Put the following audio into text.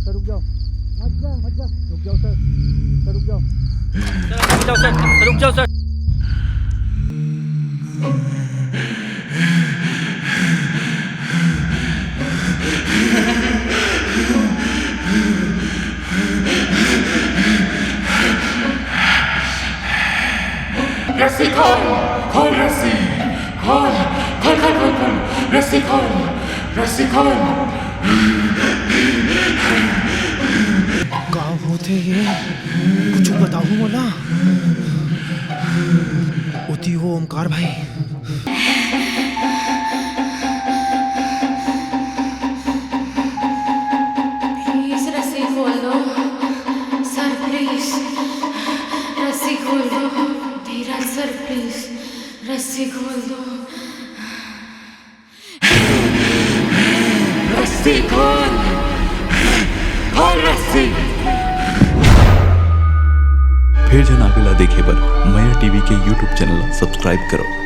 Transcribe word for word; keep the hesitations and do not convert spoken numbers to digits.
Sir, रुक जाओ। मत जा, मत जा। रुक जाओ सर। सर, रुक जाओ। सर, रुक जाओ सर। सर, रुक जाओ सर। रस्सी खोल, खोल रस्सी, खोल, खोल, खोल, खोल, खोल, रस्सी खोल, रस्सी खोल। का होथे ये? कुछ बताहू मोला। ओती वो ओमकार भाई। प्लीज रस्सी खोल दो सर, प्लीज रस्सी खोल दो। धीरज सर, प्लीज रस्सी खोल दो। रस्सी खोल, खोल रस्सी। फेर झन आगे ला देखे बर मया टीवी के YouTube चैनल ला सब्सक्राइब करो।